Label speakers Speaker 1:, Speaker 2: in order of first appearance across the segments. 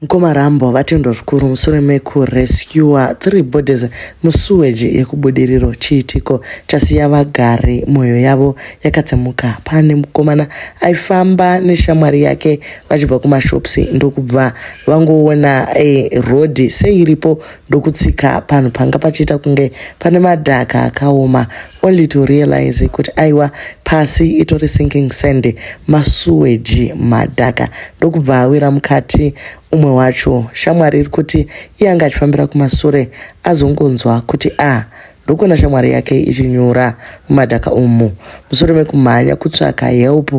Speaker 1: Mukoma Rambo vatendwa zvikuru mushure mekurescuer three bodies musewage yekuBudiriro. Chiitiko chasiya vagari mwoyo yavo yakatsemuka. Pane mukomana aifamba neshamwari yake vachibva kumashops ndokubva vangoona road seiripo ndokutsika panhu panga pachiita kunge pane madhaka akaoma, only to realize kuti aiwa, pasi itori sinking sand, masewage, madhaka, ndokubva awira mukati. Umwe wacho, shamwari iri kuti iye anga achifambira kumasure, azongonzwa kuti a ndokuona shamwari yake ichinyura mumadhaka umu. Mushure mekumhanya kutsvaka help,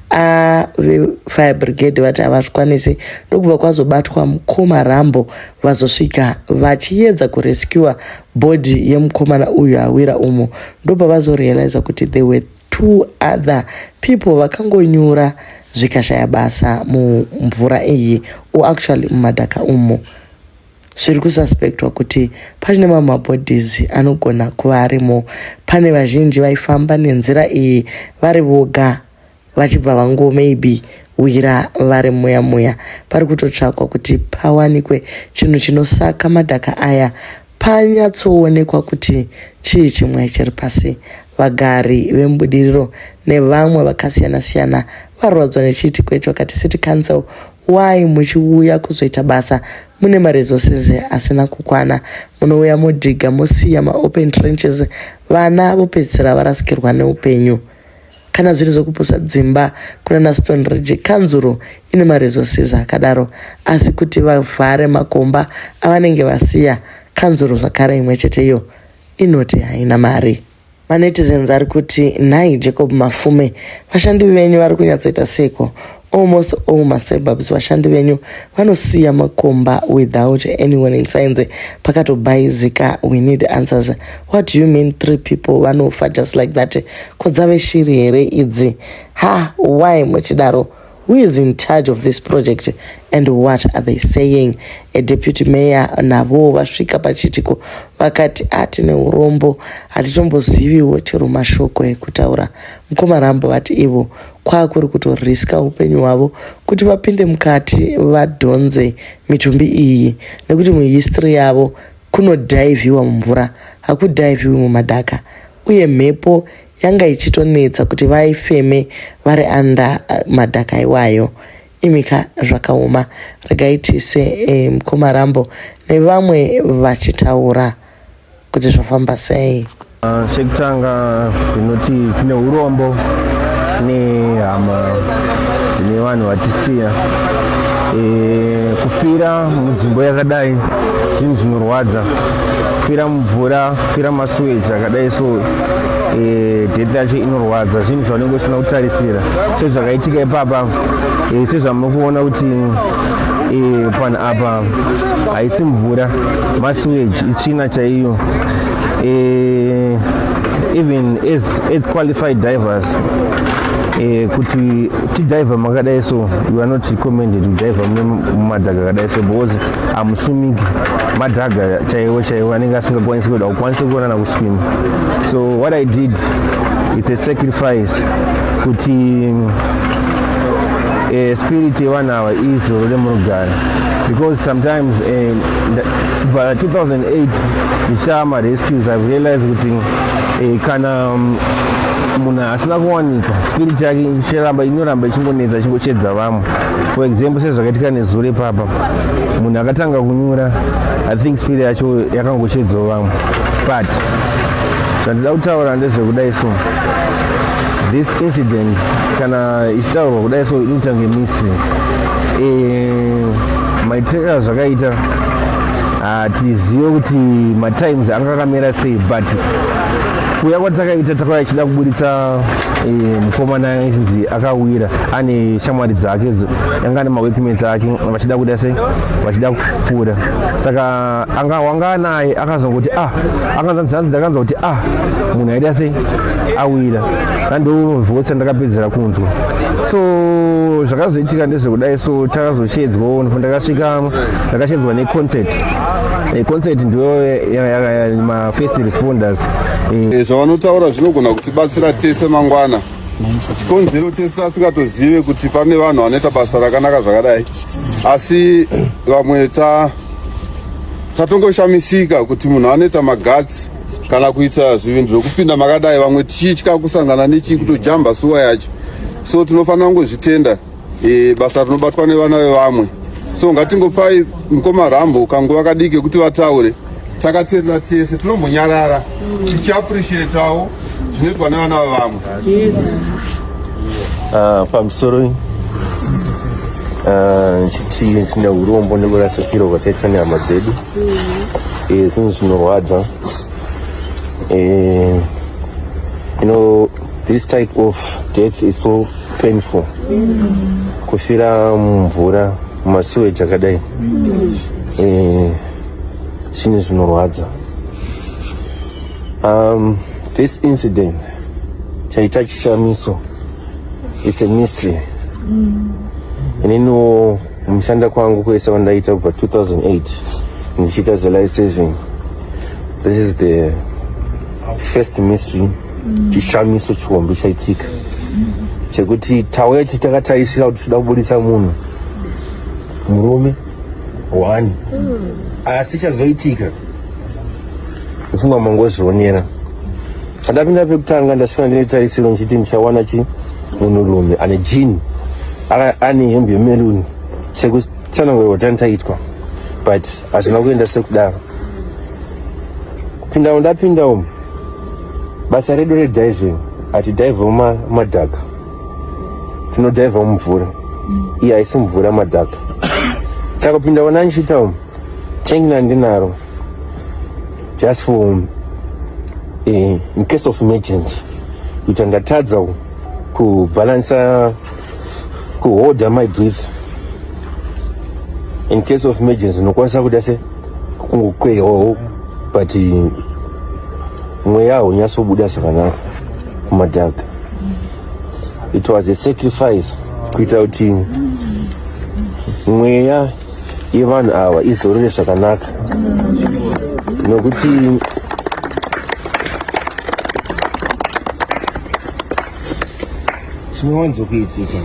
Speaker 1: avefire brigade vati havazvikwanisi, ndokubva kwazobatwa mukoma Rambo. Vazosvika vachiedza kurescua body yemukomana uyu awira umu, ndobva vazorealiza kuti there were two other people vakangonyura zvikashaya basa mumvura iyi, or actually mumadhaka umu. Zviri kususpectwa kuti pachine mamwe mabodies anogona kuva arimo. Pane vazhinji vaifamba nenzira iyi vari voga, vachibva vango maybe wira vari muya muya. Pari kutotsvakwa kuti pawanikwe chinhu chinosaka madhaka aya, panyatsoonekwa kuti chii chimwe chiri pasi. Vagari vemuBudiriro nevamwe vakasiyana-siyana varwadzwa nechiitiko icho, vakati, "City Council, why muchiuya kuzoita basa mune maresources asina kukwana? Munouya modhiga, mosiya maopen trenches, vana vopedzisira varasikirwa neupenyu. Kana zviri zvokupusa dzimba kunana Stone Ridge, kanzuro ine maresources akadaro, asi kuti vavhare makomba avanenge vasiya, kanzuro zvakare imwe cheteyo inoti haina mari." Manetizens ari kuti, "Nhai Jacob Mafume, vashandi venyu vari kunyatsoita seko? Almost all masuburbs vashandi venyu vanosiya makomba without any warning signs. Pakatobhaizika. We need answers. What do you mean three people vanofa just like that? Ko dzave shiri here idzi? Ha, why muchidaro? Who is in charge of this project and what are they saying?" A deputy mayor navowo vasvika pachiitiko vakati, "Atine urombo, hatitomboziviwo chero mashoko ekutaura." Mukoma Rambo vati ivo kwakuri kutoriska upenyu hwavo kuti vapinde mukati vadhonze mitumbi iyi, nekuti muhistory yavo kunodhaivhiwa mumvura, hakudhaivhiwi mumadhaka, uye mhepo yanga ichitonetsa kuti vaifeme vari under madhaka iwayo. Imika, zvakaoma. Regai tise mukoma Rambo nevamwe vachitaura kuti zvafamba sei.
Speaker 2: Chekutanga ndinoti tine urombo nehama dzine vanhu vatisiya. Kufira munzvimbo yakadai zvinhu zvinorwadza. Kufira mumvura, kufira masewage akadai, so death yacho inorwadza. Zvinhu zvaunenge usina kutarisira sezvakaitika ipapa. Sezvamuri kuona kuti panhu apa haisi mvura, masewage, itsvina chaiyo. Even as qualified divers, kuti tidhaivha makadai, so you are not recommended kudhaivha mumadhaga akadai so, because hamusumiki. Madhaga chaiwo chaiwo anenge asingakwanisi kuenda, ukwanisi kuonana kuswima. So what I did, it's a sacrifice kuti spirit yevanhu ava izorore murugare, because sometimes kubva 2008 ndichiita marescues, I've realized kuti kana munhu asina kuwanikwa, spirit yake ichiramba, inoramba ichingonetsa, ichingochedza vamwe. For example, sezvakaitika nezuro ipapa, munhu akatanga kunyura, I think spirit yacho yakangochedzawo vamwe. But zvandida kutaura ndezvekudai, so this incident, kana ichitaurwa kudai so, inoita kunge mystery. Maitiro azvakaita hatizive kuti matimes anga akamira sei, but kuuya kwatakaita, takauya ichida kuburitsa mukomana ichinzi akawira ane shamwari dzake, anga ane maworkmates ake, vachida kuita sei, vachida kupfuura. Saka anga wanga anaye akazongoti, ah, akanzanzi, ndakanzwa kuti, ah, munhu aida sei, awira. Nandovhotsa ndakapedzera kunzwa. So zvakazoitika ndezvekudai, so takazoshedzwawo. Ndakasvika, ndakashedzwa neconcert. Concert ndiyo mafirst responders.
Speaker 3: Zvavanotaura zvinogona kutibatsira tese mangwana. Chikonzero tese tasingatozive kuti pane vanhu vanoita basa rakanaka zvakadai, asi vamwe ta tatongoshamisika kuti munhu anoita magatsi kana kuita zvinhu zvekupinda makadai, vamwe tichitya kusangana nechii, kutojamba suwa yacho. So tinofanira kungozvitenda e, basa rinobatwa nevana vevamwe. So ngatingopai mukoma Rambo kanguva kadiki kekuti vataure takateerera tese, tinombonyarara tichiappreciatawo zvinoitwa nevana vevamwe.
Speaker 2: Ah, pamusoro ah, chiti tine urombo nekurasikirwa kwataitwa nehama dzedu. Eh, zvinhu zvinorwadza. Eh, you know this type of death is so painful. Kufira mumvura, mumasiweji akadai, Eh, zvinhu zvinorwadza. This incident chaita chishamiso, it's a mystery. Ininiwo mushanda kwangu kwese kwandaita kubva 2008 ndichiita zvelife saving, this is the first mystery, chishamiso chihombe chaitika chekuti tauya takatarisira kuti tinoda kubudisa munhu murume one, asi chazoitika kufunga mangozvionera. Pandapinda pekutanga, ndasvika ndine tarisiro ndichiti ndichawana chi munhurume ane jean, ane hembe yemeruni, sekutsanangurwa tanitaitwa, but hazvina kuenda sekudaro. Kupinda ndapinda umu, basa redu rediving, hatidhaivhe madhaka, tinodhaivha mumvura. Iyi haisi mvura, madhaka. Saka kupinda wana ndichiita umu, tank nandinaro just for in case of emergency, kuita ndatadza kubhalansa, kuholda my breath in case of emergency, ndinokwanisa kuda se kungokweyawo, but mweya haunyatsobuda zvakanaka mumadhaka. It was a sacrifice kuita kuti mweya yevanhu ava izorore zvakanaka, nokuti chinowanzokuitika,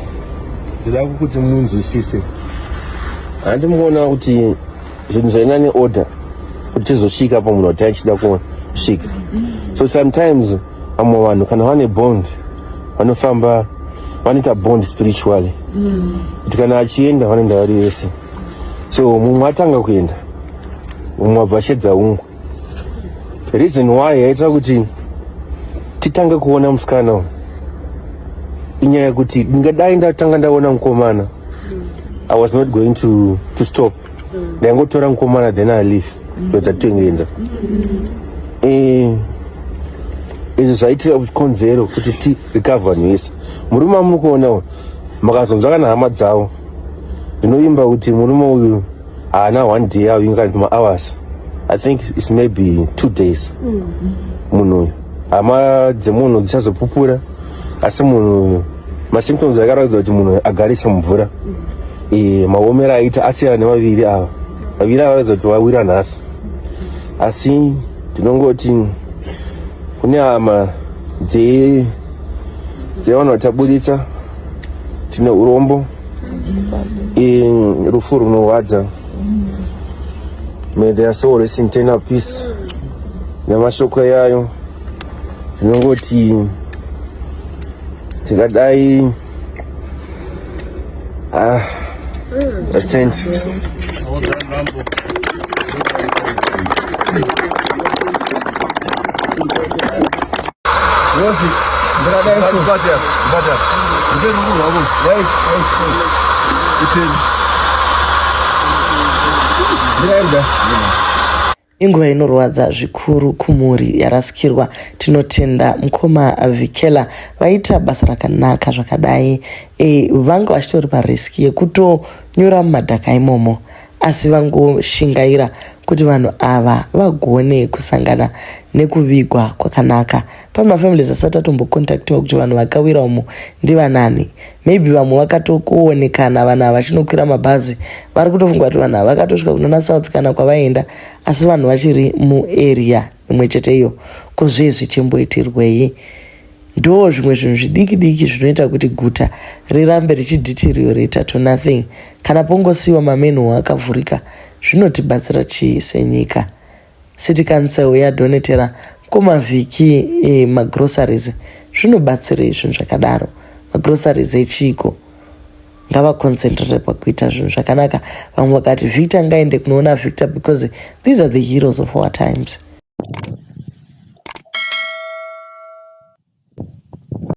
Speaker 2: ndoda kuti munzwisise, handi muona kuti zvinhu zvaina neorder kuti tizosvika pamunhu wati achida kusvika. So sometimes vamwe vanhu kana vane bond, vanofamba vanoita bond spiritually, kuti kana achienda vanoenda vari vese. So mumwe atanga kuenda, mumwe abva ashedza umwe. Reason why yaita kuti titange kuona musikana uyu inyaya yekuti ndingadai ndatanga ndaona mukomana, I was not going to stop. Ndaingotora mukomana, then I leave, kuedza toengeenda. Izvi zvaitira chikonzero kuti tirecover vanhu vese. Murume amuri kuona uyu, makazonzwa kana hama dzavo, ndinoimba kuti murume uyu haana one day avinga kana mahours, I think it's maybe 2 days. Munhu uyu, hama dzemunhu dzichazopupura, asi munhu uyu masymptoms akaratidza kuti munhu agarisa mumvura. Maomero aita asiyana nevaviri ava. Vaviri ava varatidza kuti vawira nhasi, asi ndinongoti kune hama dzevanhu vataburitsa, tine urombo. Rufu runorwadza. May their soul rest in eternal peace. Nemashoko yayo ndinongoti tingadai, ah, attend.
Speaker 1: Inguva inorwadza zvikuru kumhuri yarasikirwa. Tinotenda mukoma Vikela vaita basa rakanaka zvakadai. Vanga vachitori parisk yekutonyura mumadhaka imomo, asi vangoshingaira kuti vanhu ava vagone kusangana nekuvigwa kwakanaka. Pane mafamilies asati atombocontactiwa kuti vanhu vakawira umu ndivanani. Maybe vamwe vakatokuonekana vanhu ava vachinokwira mabhazi, vari kutofunga kuti vanhu ava vakatosvika kunana South kana kwavaenda, asi vanhu vachiri muarea imwe chete iyo. Ko zvezvi chimboitirwei? Ndo zvimwe zvinhu zvidiki diki zvinoita kuti guta rirambe richideteriorata to nothing. Kana pongosiyiwa mamanhole akavhurika, zvinotibatsira chii senyika? City Council yadonatera mukoma Vhiki magroceries. Zvinobatsirei zvinhu zvakadaro? Magroceries echiko? Ngavaconcentrate pakuita zvinhu zvakanaka. Vamwe vakati Victor ngaende kunoona Victor because these are the heroes of our times.